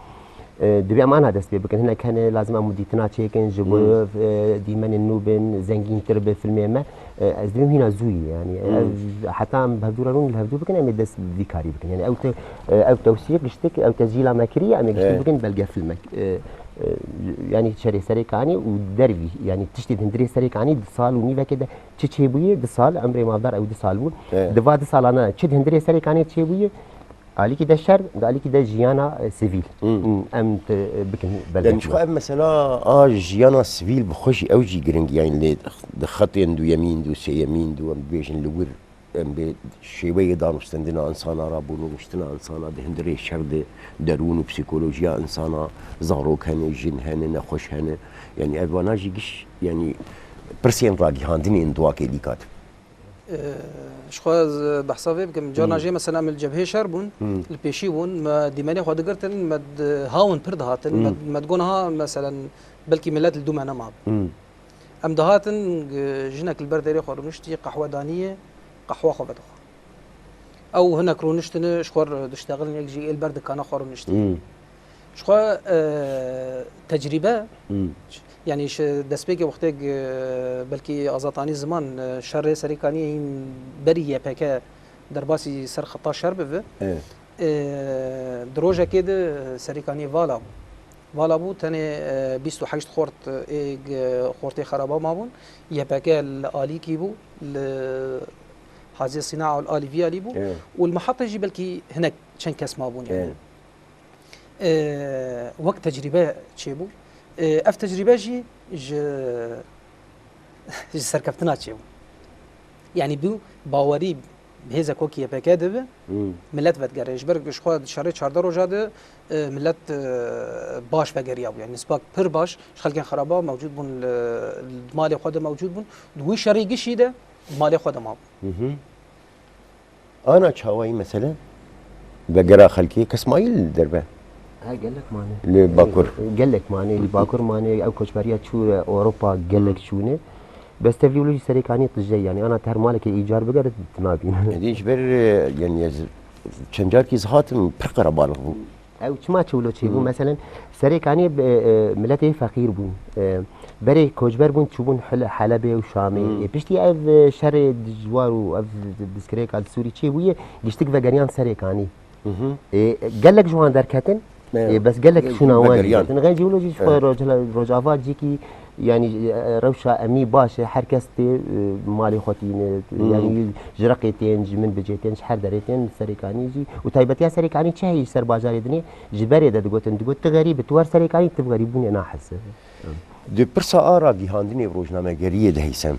E, dibê em anha dest pê bikin. Hinek hene, lazim em dîtina çêkin, ji bo, Hmm. e, dîmenên nû bin, zengîntir bi filmê me. E, ez dibêm hîna zû yî, yanî, Hmm. ev, heta em bi hevdû re rûn, li hevdû bikin, em ê dest vî karî bikin. Yanî, ew te-, e, ew tewsî giştik, ew tezîla me kiriye, em ê giştik Evet. bikin belgefilmek. E, e, yanî, şerê Serêkanî û dervî, yanî, tiştê di hundirê Serêkanî di sal û nîvekê de çi çêbûye, di sal, emrê maldar ew di sal bû. Evet. Di va di salana çi di hundirê Serêkanê çêbûye, Alîkî de şer, di alîkî de jiyana, e, sivîl. Hmm. Hmm, em te, e, bikin Yani belgefilme. Ji xwe ev mesela a jiyana sivîl bi xwe jî ew jî giring e, yani lê di xetên duyemîn, du sêyemîn, du em bibêjin li wir, em bê şêweyê danûstendina insana re, bû nûniştina insana di hundirê şer de, derûn û psîkolojiya insana, zarok hene, jin hene, nexweş hene. Yani ev vana jî giş, yani pirsên ragihandinê in duakê dîka dibe. Ji xwe ez behsa vê bikim. Carna Hmm. jê mesela em li cebhê şer bûn, Hmm. li pêşî bûn, me dîmenê xwe digirtin, me di hawin pir dihatin, Hmm. me, me digot niha mesela belkî milet li dû me nemabe. Hmm. Em dihatin, g-, jinek li ber derê xwe rûniştî, qehwe daniyê, qehwa xwe vedixwe. Ew hinek rûniştine, ji xwe re diştexilin, yek jî ê li ber dikana xwe rûniştî. Hmm. Ji xwe, e, tecrîbe, Hmm. yanî ji destpêkê wextê, e, belkî azadxanî ziman, e, şerê Serêkaniyê hîn berî Y P G derbasî ser xeta şer bibe. Evet. E, di rojekê de Serêkaniyê vala bû. Vala bû, tenê, e, bîst û heşt xort, e, ê, e, xortê xeraba mabûn. Y P G li alîkî bû, li Hazê Sînaa û li alî vî alî bû. Evet. Û li Mihatê jî belkî hinek çend kes mabûn, yani. Evet. E, wek tecrîbe çêbû. E, ev tecrîbe jî ji, ji serkeftina çêbû. Yani bû bawerî hêzek wekî Y P G dibe, Hmm. milet vedigere. Ji ber ji xwe di şerê çardeh roja de, e, milet, e, baş vegeriya bû. Yani nisbak pir baş ji xelkên xeraba mewcûd bûn, li, li malê xwe de mewcûd bûn. Di wî şerê gişî de malê xwe de mabûn. Hı hı. Ana çawayî mesele vegera xelkê kes mayî li derve? Ha, gelek mane. Li Bakur. Gelek mane, li Bakur mane, ew koçberiya çû Ewropa gelek çûne. Bes tevlî wilo jî Serêkanî tije, yani ana ter malekê îcar bigere, tu nabîne. Êdî ji ber, e, yani ez çend carkî ez hatim pir qerebalix bû. Ew çima çi wilo çêbû? Hmm. Meselen, Serêkanî, e, e, miletê feqîr bûn. E, berê koçber bûn, çûbûn Hel-, Helebê û Şamê. Hmm. E, piştî ev, e, şerê dijwar û ev pirsgirêka li Sûrî çêbûye, giştik vegeriyan Serêkanî. Hı hı. E, gelek ji wan derketin, Evet. e, bes gelek Gelek şûna wan jî vegeriyan. Ketin. Xencî wilo jî ji xwe Evet. Rojhila-, Rojava cîkî, yanî, e, rewşa emnî baş e, her kes tê, e, malê xwe tîne, Hı. yanî ji Reqê tên, ji Minbicê tên, ji her derê tên, Serêkanî jî. Û taybetiya Serêkanî çi heye ji ser bajarê dinê? Ji berê de digotin, digot, "Tu xerîb î, tu wer Serêkanî, tu bi xerîbûnê nahese." Di pirsa a ragihandinê bi rojnamegeriyê de Heysem,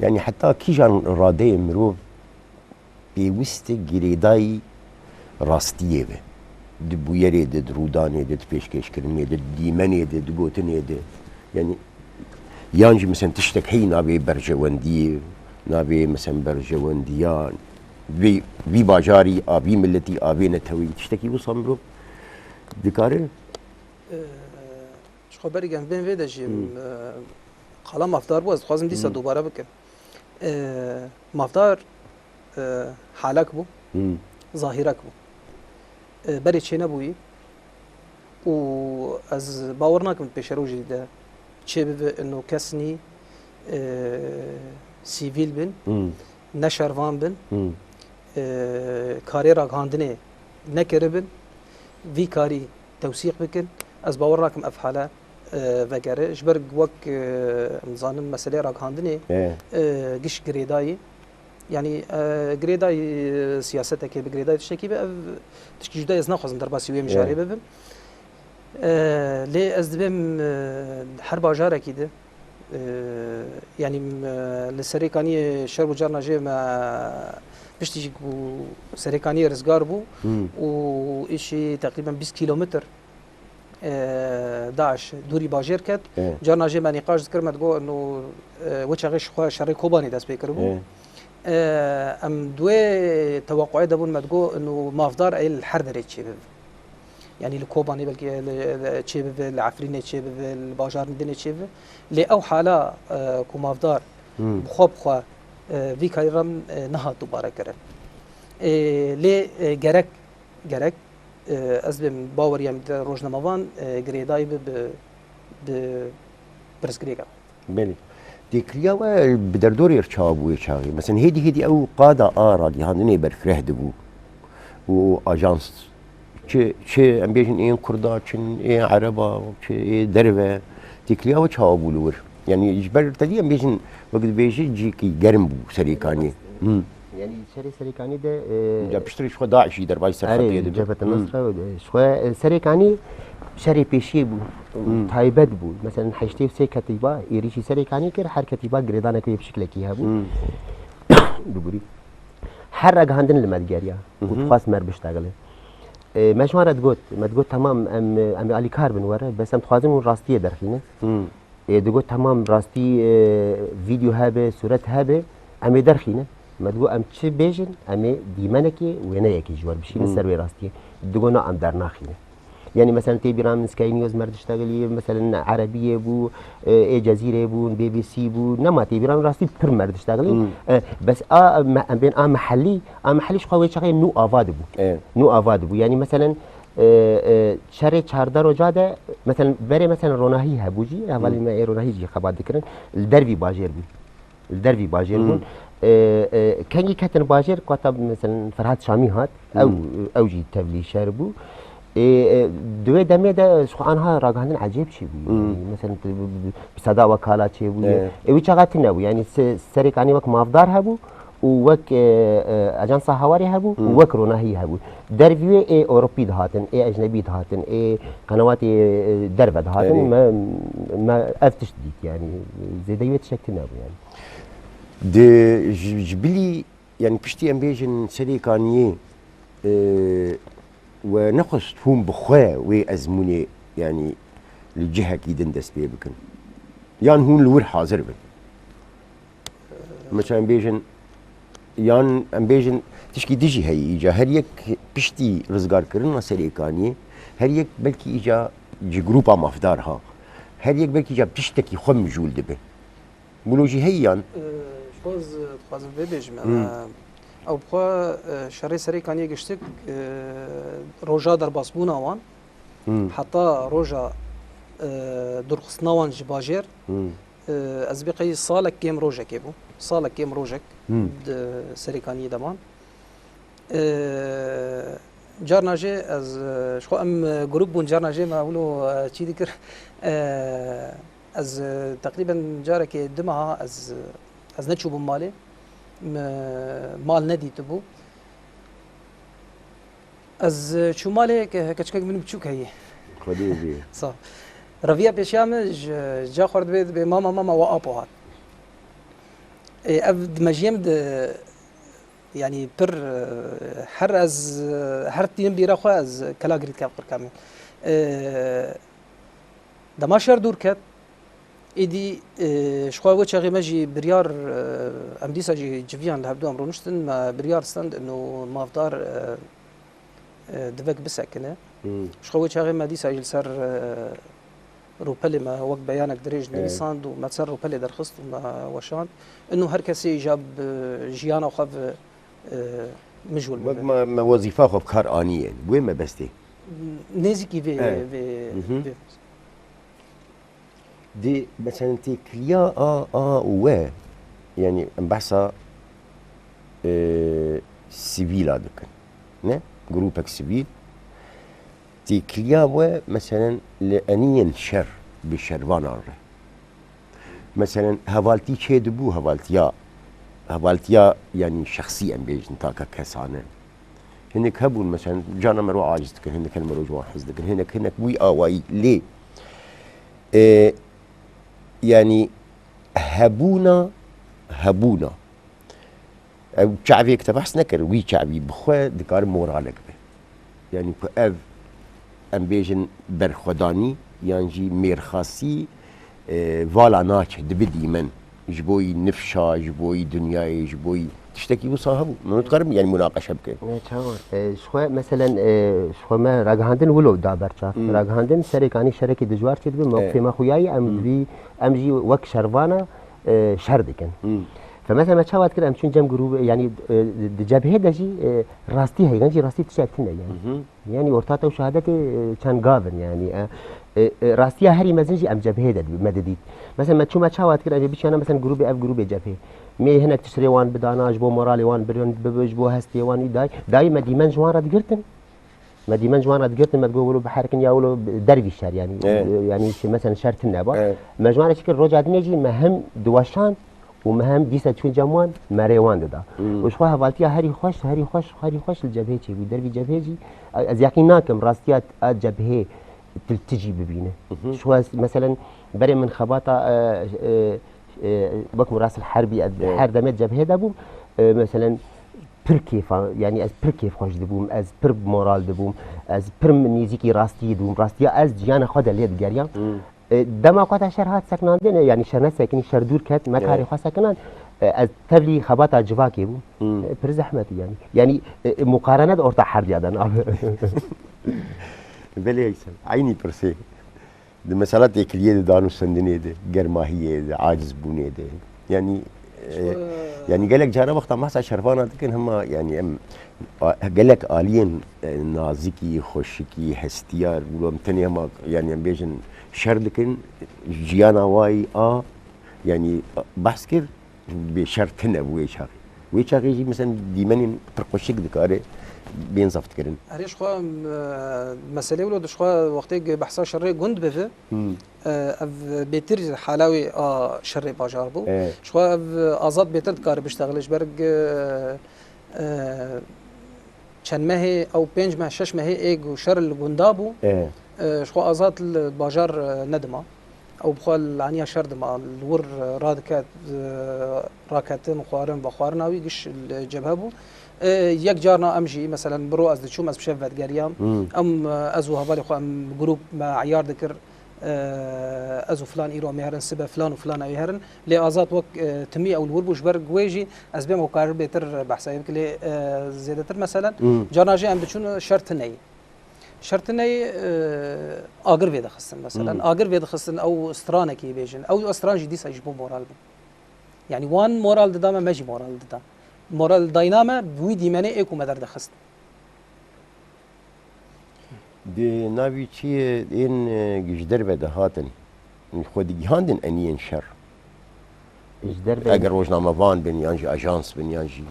yanî heta kîjan radeyê mirov pêwist e girêdayî rastiyê be. Di bûyerê de, di rûdanê de, di pêşkêşkirinê de, di dîmenê de, di gotinê de. Yanî, yan jî, mesela, tiştek heyî navê berjewendiyê, navê, mesela, berjewendiya vê, vî bajarî, a vî miletî, a vê neteweyî, tiştekî wisa mirov dikare? Ji xwe berî em bên vê de jî, Hmm. e, qala mafdar bû, ez dixwazim dîsa Hmm. dubare bikim. E, mafdar, e, halek bû, Hmm. zahîrek bû. E, berê çênebûyî û ez bawer nakim di pêşerojê de çêbibe, ino kesnî, e, sivîl bin, Hmm. ne şervan bin, Hmm. e, karê ragihandinê nekiribin, vî karî tewsîq bikin. Ez bawer nakim ev hale, e, vegere. Ji ber wek, e, em dizanin meseleyê ragihandinê, E. e, giş girêdayî. Yanî, e, girêdayî, e, siyasetekê bi, girêdayî tiştekî bi, ev tişkî cuda, ez naxwazim derbasî wê mijarê Evet. bibim. E, lê ez dibêm, e, her bajarekî de, e, yanî, e, li Serêkaniyê şer bû, carna jê me piştî jî ku Serêkaniyê rizgar bû Hmm. û îşî teqrîben bîst kîlometr e, DAIŞ dûrî bajêr ket. E. Carna jê me nîqaş dikir, me digot, ino, e, wê çaxê ji xwe şerê Kobanê dest pê kiribû. E. E, em di wê teweqûyê de bûn, me digot, ino mafdar ê li her derê çêbibe. Yanî li Kobanê belkî li, li çêbibe, li Efrînê çêbibe, li bajarên din ê çêbibe. Lê ew hala, e, ku mafdar Hmm. bi xwe, bi xwe, e, vî karî re, e, nehat dubare kirin. E, lê, e, gerek, gerek E, ez bêm baweriya min di rojnamevan, e, girêdayî bi, bi, bi pirsgirêka. Belê. Têkiliya we bi derdorê re çawa bû wê çaxê? Mesela hêdî hêdî ew qada a ragihandinê berfireh dibû. Û ajans çi, çi em bêjin ên Kurda, çi ên Ereba, çi ê derve. Têkiliya we çawa bû li wir? Yanî ji ber te dî em bêjin wek dibêjî cîkî germ bû Serêkaniyê. Hı. Yanî şerê Serêkaniyê de, e, Ya piştre ji xwe DAIŞ jî derbasî Serxetiyê Erê, dibe. Cebheta Hı. Nusra, e, ji xwe, e, Serêkanî şerê pêşiyê bû, Hmm. taybet bû. Mesela heştê û sê ketîba êrîşî Serêkanî kir, her ketîba girêdanek wê bi şiklekî hebû. Hmm. Bibûrî. Her ragihandin li me digeriya. Hı hı. Û dixwest me re biştexile. E, me ji wan re digot, me digot, "Temam, em, em ê alîkar bin we re, bes em dixwazin hûn rastiyê derxînin." Hmm. Ê, digot, "Temam, rastî, e, vîdeo hebe, sûret hebe, em ê derxînin." Me digot, "Em çi bêjin, em ê dîmenekê wêneyekê ji we re bişînin Hmm. ser wê rastiyê." Digot, "Na, em dernaxînin." Yanî, meselen, tê bîra min Sky News merdiştexilî, meselen, Erebiyê bû, e, ê Cezîrê bûn, B B C bû, nema tê bîra min rastî pir merdiştexilî. Hmm. E, bes a, me, em bên a mehellî, a mehellî ji xwe wê çaxê nû ava dibû. E. Nû ava dibû. Yanî, meselen, E, e, şerê çardeh roja de, meselen, berê, meselen, ronahî hebû jî, hevalên Hmm. me ê ronahî jî xebat dikirin, li dervî bajêr bûn. Li dervî bajêr Hmm. bûn. E, e, kengî ketin bajêr, kata, meselen, Ferhat Şamî hat, ew, Hmm. ew jî tevlî şer bû. E, e, di wê demê de ji xwe anha ragihandin ecêb çêbû. Hmm. Yanî, meselen, bi, bi, bi, bi seda wekala çêbû. Evet. E, wî çaxa tune bû. Yanî, se-, Serêkanî wek mafdar hebû, û wek, e, e, Ajansa Hawarê hebû û Hmm. wek Ronahî hebû. Derviyê ê Ewropî dihatin, ê ecnebî dihatin, ê qenewatê, e, derve dihatin. Erê. Me, me ev tişt dît, yanî zêdeyî wê tiştek tune bû, yanî. Di, ji, ji bilî, yanî piştî em bêjin Serêkaniyê, e, we nexwest hûn bi xwe wê ezmûnê, yanî li cihekî din dest pê bikin? Yan hûn li wir hazir bin? Mesela em bêjin, yan em bêjin, tişkî dijî heye îca. Her yek piştî rizgarkirina Serêkaniyê, her yek belkî îca ji grûpa mafdar ha. Her yek belkî îca tiştekî xwe mijûl dibe. Wilo jî heye yan? Ee, ji xwe ez dixwazim vê bêjim. Hmm. Em, ew bi xwe, e, şerê Serêkaniyê giştik, e, roja derbasbûna wan, Hmm. heta roja, e, dûrxistina wan ji bajêr, Hmm. e, ez bê qey salek kêm rojekê bû. Salek kêm rojek Hmm. di Serêkaniyê de man. E, carna jê ez, e, ji xwe em, e, grup bûn, carna jê me wilo, e, çî dikir. E, ez, e, teqrîben carekê du meha ez, ez neçûbûm malê. Me mal nedîtibû. Ez çû malê ke-, keçikek min biçûk heye. Xwedê bê. Sağ ol. Reviya pêşiya min ji, ji ca xwe re dibê, dibê, "Mama, mama, we apo hat." Ê, ev di mejiyê min de, yanî pir, e, her ez, e, her tînim bîra xwe ez kela girî dike qirka min. Ê, dema şer dûr ket, Êdî, e, ji xwe wê çaxê me jî biryar, e, em dîsa jî civiyan li hevdû em rûniştin, me biryar stend ino mafdar, e, e, divek bisekine. Hmm. Ji xwe wê çaxê me dîsa jî li ser, e, rûpelê me wek beyanek dirêj Evet. nivîsand û me ser rûpelê derxist û me weşand. Ino her kesê îja bi jiyana xwe bi, e, mijûl Wek bibe. me, me wezîfa xwe bi kar aniye. Wê mebestê. Nêzîkî vê, Evet. vê, Mhm. vê. Dê, meselen, têkiliya a, a û we, yanî em behsa, e, sivîla dikin, ne? Grûpek sivîl. Têkiliya we, meselen, li eniyên şer bi şervanan re. Meselen, hevaltî çê dibû, hevaltiya hevaltiya, yanî şexsî em bêjin, taka kesane. Hinek hebûn, mesela, cana mero aciz dikin, hinek hene mero ji wan hez dikin, hinek, hinek wî awayî. Lê, e, yanî hebûna, hebûna. Ew çavê ki te behs nekir, wî çavî bi xwe dikare moralek be. Yanî ku ev, em bêjin, berxwedanî yan jî mêrxasî, e, vala naçe, dibe dîmen. Ji bo yî nifşa, ji bo yî dinyayê, ji bo yî tiştekî wisa hebû. Min dikarim, yanî, munaqeşe bikim. E, çawa? E, ji xwe, meselen, e, ji xwe me ragihandin wilo da ber çav. Hmm. Ragihandin serê kanî şerekî dijwar çêdibe, mewqifê me xuyayî, em, hmm, divî, em jî wek şervana, e, şer dikin. Hmm. Fe mesela me çawa dikir, em çûn cem grûb, yanî, e, di cebhê de jî, e, rastî heye, yan jî rastî tiştek tune ye. Mhm. Yanî orta te û şehadetê, e, çend gav in, yanî, e, e, e, rastiya herî mezin jî em cebheyê de dî-, me didît. Mesela me çû me çawa dikir, em ê biçiyane, mesela, grûbê, ev grûbê cebhê. Mê hinek tişt rê wan bidana, ji bo moralê wan birin, bibe, ji bo hestê wan î day. Dayî me dîmen ji wan re digirtin. Me dîmen ji wan re digirtin, me digot, wilo biherikin ya wilo dervî şer, yanî, Evet. e, yanî, şey, mesela, şer tune ba. Evet. Me ji wan re çi kir, roja dinê jî me hem diweşand, û me hem dîsa çûn cem wan, me rê wan dida. Hmm. Û ji xwe hevaltiya herî xweş, herî xweş, herî xweş li cebhê çêbû. Dervî cebhê jî, ez yaqîn nakim rastiya a cebhê tu li tijî bibîne. Mhm. Ji xwe, meselen, berê min xebata, e, e, e, wek Mirasil Herbî, e, Evet. her demê cebhê de bûm. E, meselen, pir kêfa, yanî ez pir kêfxweş dibûm, ez pir moral dibûm, ez pir nêzîkî rastiyê dibûm. Rastiya ez ciyana xwe de lê digeriyam. Hmm. E, dema ku te şer hat sekinandin, e, yanî şer nesekinî, şer dûr ket, me Evet. karê xwe sekinan, e, ez tevlî xebata civakê bûm. Hmm. E, pir zehmet e yanî. Yanî, e, e, muqarene di orta herdiya de nabe. Belê Eysel, eynî pirsê. Di mesela têkiliyê de, danûstendinê de, germahiyê de, acizbûnê de. Yanî, e, Ji xwe yanî gelek cara wexta behsa şervana dikin, hema, yanî, em, a, gelek aliyên, e, nazikî, xweşikî, hestiyar, wilo em tenê hema, yanî, em bêjin şer dikin, jiyana wayî a, yanî, behs kir, bê şer tune bû wê çaxê. Wê çaxê jî, mesela, dîmenên pir xweşik dikare bên zeft kirin. Erê, ji xwe, em, e, meselê wilo di ji xwe wextê behsa şerê gund bibe, Hmm. e, ev bêtir hala wê a şerê bajar bû. Evet. Ji xwe ev Azad bêtir dikare biştexile, ji ber, e, e, çend mehê, ew pênc meh, şeş mehê ê ku şer li gunda bû. Evet. E, ji xwe Azad li bajar, e, nedima. Ew bi xwe li aniya şer dima, li wir radiket, e, raketin, xwarin, vexwarina wî giş li cebhe bû. E, yek carna em jî, meselen, bi ro ez diçûm, ez bi şev vedigeriyam. Hmm. Em, e, ez û hevalê xwe, em grûp me eyar dikir, e, ez û filan îro em ê herin, sibe filan û filan ew ê herin. Lê Azad wek, e, timî ew li wir bû, ji ber wê jî ez bêm ew karir bêtir behsa wê bikim. Lê, e, zêdetir, meselen, Hmm. carna jî em diçûn şer tune ye. Şer tune ye, e, agir vêdixistin, meselen. Hmm. Agir vêdixistin, ew stranekî bêjin. Ew stran jî dîsa ji bo moral bû. Yanî wan moral dida me, me jî moral dida. Moral dayîna me, bi wî dîmenê ê ku me derdixist. Di navî çiyê ên, e, ji derve dihatin, xwe digihandin eniyên şer. Ji derve Eger rojnamevan bin, yan jî ajans bin, yan jî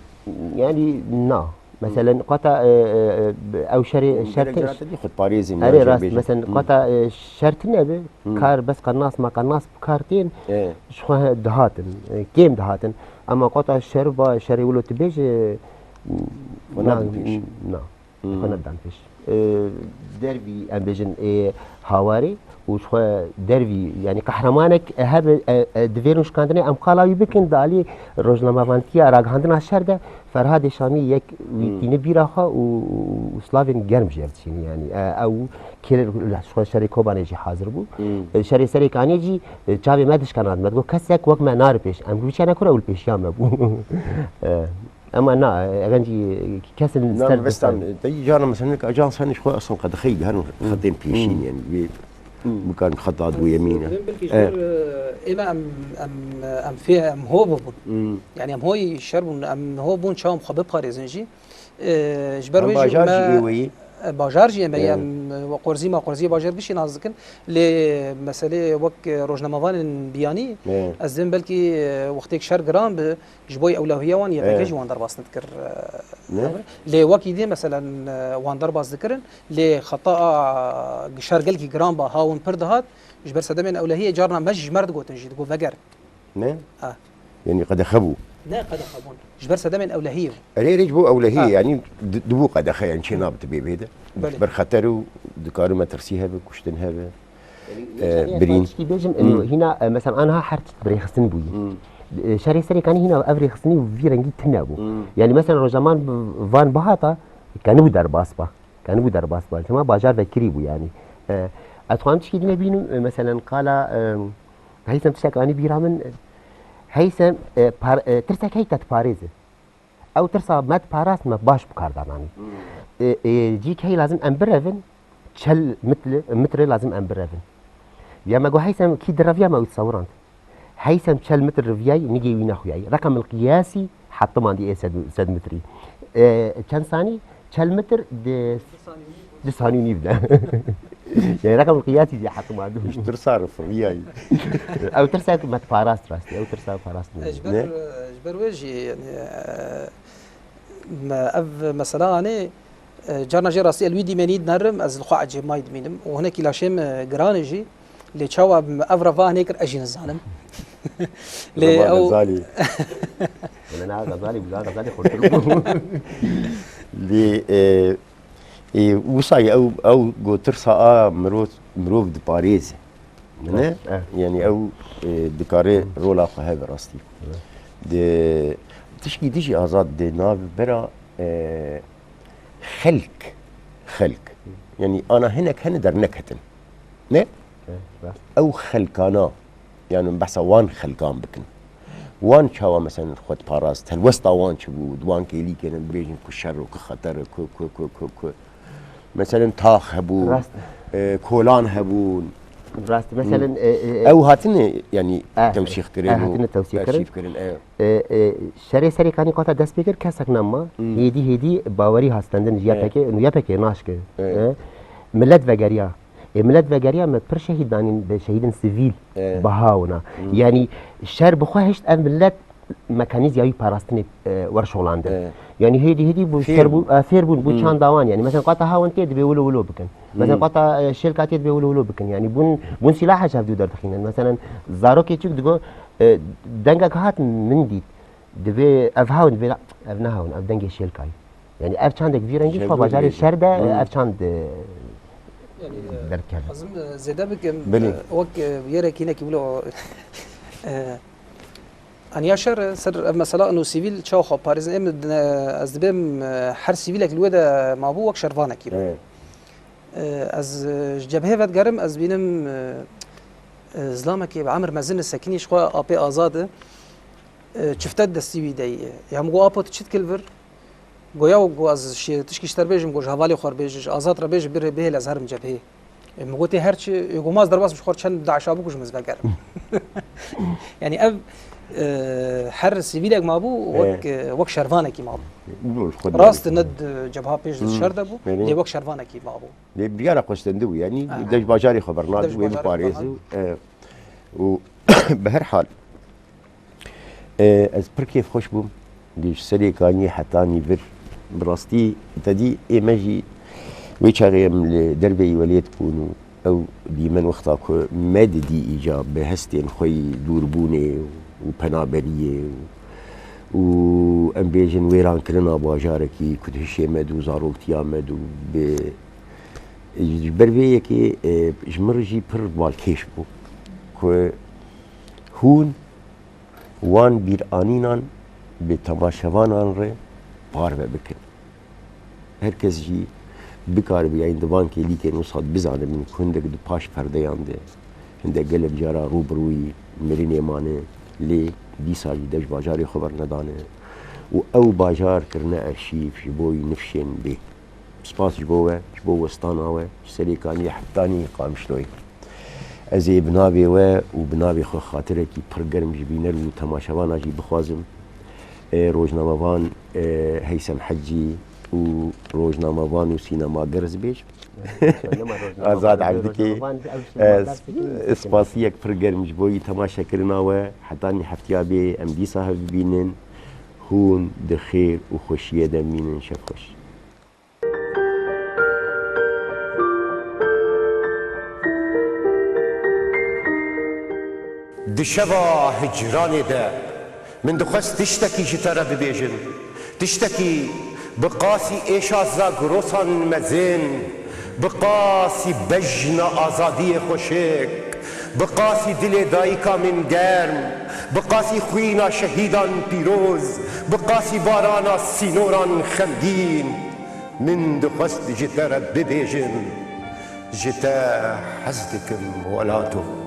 Yanî na. Meselen, qata, e, e, e, ew şerê, Hûn şer gelek te-, cara te dî xwe diparêzin, Erê, yan jî rast, bêjin. Meselen, Hmm. qata, e, şer tune be, Hmm. kar bes qenas ma qenas bi kar tên, E. ji xwe dihatin, e, kêm dihatin. Ama qata şer ba, şerê wilo tu bêje, Xwe na, nadin pêş. na. Hmm. Xwe nedan pêş. E, dervî, em bêjin, ê hawarê û ji xwe dervî, yanî qehremanek hebe, e, e, di vê rûnişkandinê em qala wî bikin, di alî rojnamevantiya ragihandina şer de Ferhadê Şamî yek wî Hmm. tîne bîra xwe û, û, û slavên germ jê re dişînî, yanî, e, ew kêlê ji xwe şerê Kobanê jî hazir bû. Hmm. E, şerê Serê Kanê jî, e, çavê me dişkena, me digot, kesek wek me nare pêş. Em biçiyane kure û li pêşiya me bû. E, Ema na, ev jî kesin Na, ser mebestan, te jî carna mesela nek ajans hene ji xwe esan qedexeyî herin xetên pêşîn, Hmm. yani, wê Hmm. bikarin xeta duyemîn e. Belkî ji Evet. ber, e, ême em, em, em fê, em ho bibûn. Hmm. Yani em hoyî şer bûn, em ho bûn çawa em xwe biparêzin jî. E, ji ber Em wê jî bajar me, jî ê weyî. e, bajar jî ême, Evet. em, e, qurzî ma qurzî bajar gişî nas dikin. Lê meselê wek, e, rojnamevanên biyanî, Evet. ez dibêm belkî, e, wextêk şer giran bi, Ji bo ewlehiya wan Y P G Evet. jî wan derbas nedikir, e, Ne? Lê wekî dî, meselen, e, wan derbas dikirin, lê xeta a şer gelkî giran ba, ha hûn pir dihat, ji ber sedemên ewlehiyê carna me jî ji me re digotin jî, digot vegerin. Ne? Ha. Yanî qedexe bû. Ne qedexe bûn. Ji ber sedemên ewlehiyê bû. Erê, erê, ji bo ewlehiyê, Ha. yanî di-, di bo qedexe, yanî çê nabe tu bê vê de. Belê. Ji ber xeter û dikare metirsî hebe, kuştin hebe. Yanî, Ee, Birîn. Tiştî bêjim, Hmm. hîna, e, mesela, anha her tişt bi rêxistin bûyî. Hmm. E, şerê Serêkanî hîna ev rêxistinî vî rengî tune bû. Hmm. Yanî, mesela, rojaman bi-, van bihata, kenibû derbas ba. Kenibû derbas ba. Çima bajar vekirî bû, yanî. E, ez xwam tişkî dîne bînim, e, meselen, qala, e, Heysem tiştek anî bîra min, e, Heysem, e, par-, e, tirsek hey te diparêze. Ew tirsa me diparast, me baş bi kar da nanî. Hmm. E, e, cîk hey lazim em birevin, çel mitli-, mitre lazim em birevin. Ya me got, Heysem kî direviya me wî sewirand. Heysem çel mitr riviyay, nigê wî nexuyay. Reqem el qiyasî hetiman dî ê sed, sed mitrî. E, çend sanî? Çel mitr di, di sanî û nîv de. Yani reqem el qiyasî jî hetiman dû. Ji tirsa rifiriyay. Ew tirsa ku me diparast rastî. Ew tirsa parast Ne? Ji ber, Ne? ji ber wê jî, yani, e, me, ev mesela anê, e, carna jê rastî el wî dîmenî dinerim, ez li xwe ecêb may dimînim. Û hinekî laşê min giran e jî. Lê çawa me ev reva anê kir, ez jî nizanim. Lê Reva ew Xezalî. Wele na Xezalî, guza Xezalî xurtir bû. Lê, e, e, wisa ew, ew got tirsa a mirov, mirov diparêze. Ne? Eh. Yani ew, e, dikare rola xwe hebe rastî. Evet. Di tişkî dijî Azad di navbera, e, xelk, xelk. Yani ana hinek hene derneketin. Ne? Evet, rast. Ew xelkana, yani behsa wan xelkan bikin. Wan çawa, mesela, xwe diparast, helwesta wan çi bû, di wan kêlîkê ne dibêjin ku şer û ku xeter e, ku, ku, ku, ku, ku. Meselen, tax hebû, Rast. e, kolan hebûn. Rast. Meselen, Hmm. e, e, e, Ew hatine, yani, Eh, tewsîx kirin eh, û hatine tewsîx kirin. arşîv kirin, e. E, e, şerê Serêkanî qata dest pê kir, kesek nema. Hmm. Hêdî, hêdî bawerî hastendin ji E. Y P G, û Y P G naşke. E. E, millet vegeriya. E, millet vegeriya me pir şehîd danîn, bi şehîdin sivîl E. baha wina. Hmm. Yani, şer bi xwe hişt ev millet mekanîzya wî parastinê, e, werşolandin. E. Yani hêdî hêdî bû Fêr şer bûn. bû, e, fêr bûn, bû Hmm. çanda wan. Yani mesela qata hawin tê dibê wilo wilo bikin. Mesela Hmm. qata, e, şêlka tê dibê wilo wilo bikin. Yani bûn, bûn sîlaha ji hevdû derdixînin. Mesela zarokê çik digo, e, dengek hat min dît. Dibê ev hawin, dibê la, ev ne hawin, ev dengê şêlkayî. Yani ev çandek vî rengî Ji xwe hevdû bajarê dibêjin. şer de, Hmm. ev çand, e, Yani, e, derdikeve. Ezim, e, zêde bikim, Belê. e, wek, e, yêrek hinekî wilo, e, Aniya şer, ser ev mesela û sivîl çawa xwe parêzin? Em, e, ez dibêm, e, her sivîlek li wê de mabû wek şervanekî bû. Evet. E, ez, e, ji cebhê vedigerim, ez bînim, e, e, zilamekê bi emir mezin e, sekinî ji xwe apê Azad e, e, çifte destî wî de ye. Ya min got, "Apo, tu çi dikî li vir?" Goya û got, "Ez şi-, tişkî ji te re bêjim," got, "ji hevalê xwe re bêje, ji Azad re bêje, bire, bihêle ez herim cebhê." E, min gotê her çi, e, got, "Ma ez derbas bim, ji xwe re çend DAIŞa bikujim ez vegerim." Yani ev, e, her sivîlek mabû, wek, E. e, wek şervanekî mabû. Rast e, ne di cebha pêş di Hmm. şer de bû, Belê. lê wek şervanekî mabû. Lê biryara xwe stendibû, yani Aha. dej bajarê xwe bernadibû, Dej wê bajarê xwe biparêzî. bernadibû. E, û bi her hal, E, ez pir kêfxweş bûm. Di ji Serêkaniyê hetanî vir. Bi rastî, te dî ê me jî wê çaxê em li derveyî welêt bûn û ew dîmen wexta ku me didî îca bi hestên xwe yî dûrbûnê û penaberiyê û, û em bêjin wêrankirina bajarekî ku di hişê me de û zaroktiya me de û bi, ji ber vê yekê, e, ji min re jî pir balkêş bû ku hûn wan bîranînan bi temaşevanan re parve bikin. Her kes jî bikaribe, yanî di van kêlîkên wisa bizanibin ku hindek di paş perdeyan de, hindek gelek cara rû bi rûyî mirinê mane, lê dîsa jî dej bajarê xwe bernedane û ew bajar kirine arşîv ji bo wî nifşên bê. Spas ji bo we, ji bo westana we, ji Serêkaniyê hetanî Qamişloyê. Ez ê bi navê we û bi navê xwe xatirekî pir germ ji bîner û temaşevana jî bixwazim. E, rojnamevan, e, Heysem Hecî û rojnamevan û sînemager ez bêjim. Azad Evdikê. E, spasiyek pir germ ji bo yî temaşekirina we. Hetanî heftiya bê em dîsa hev bibînin. Hûn di xêr û xweşiyê de bimînin. Şev xweş. Di şeva hicranê de Min dixwest tiştekî ji te re bibêjim. Tiştekî bi qasî êşa Zagrosan mezin, bi qasî bejna azadiyê xweşik, bi qasî dilê dayika min germ, bi qasî xwîna şehîdan pîroz, bi qasî barana sînoran xemgîn. Min dixwest ji te re bibêjim, ji te hez dikim welato.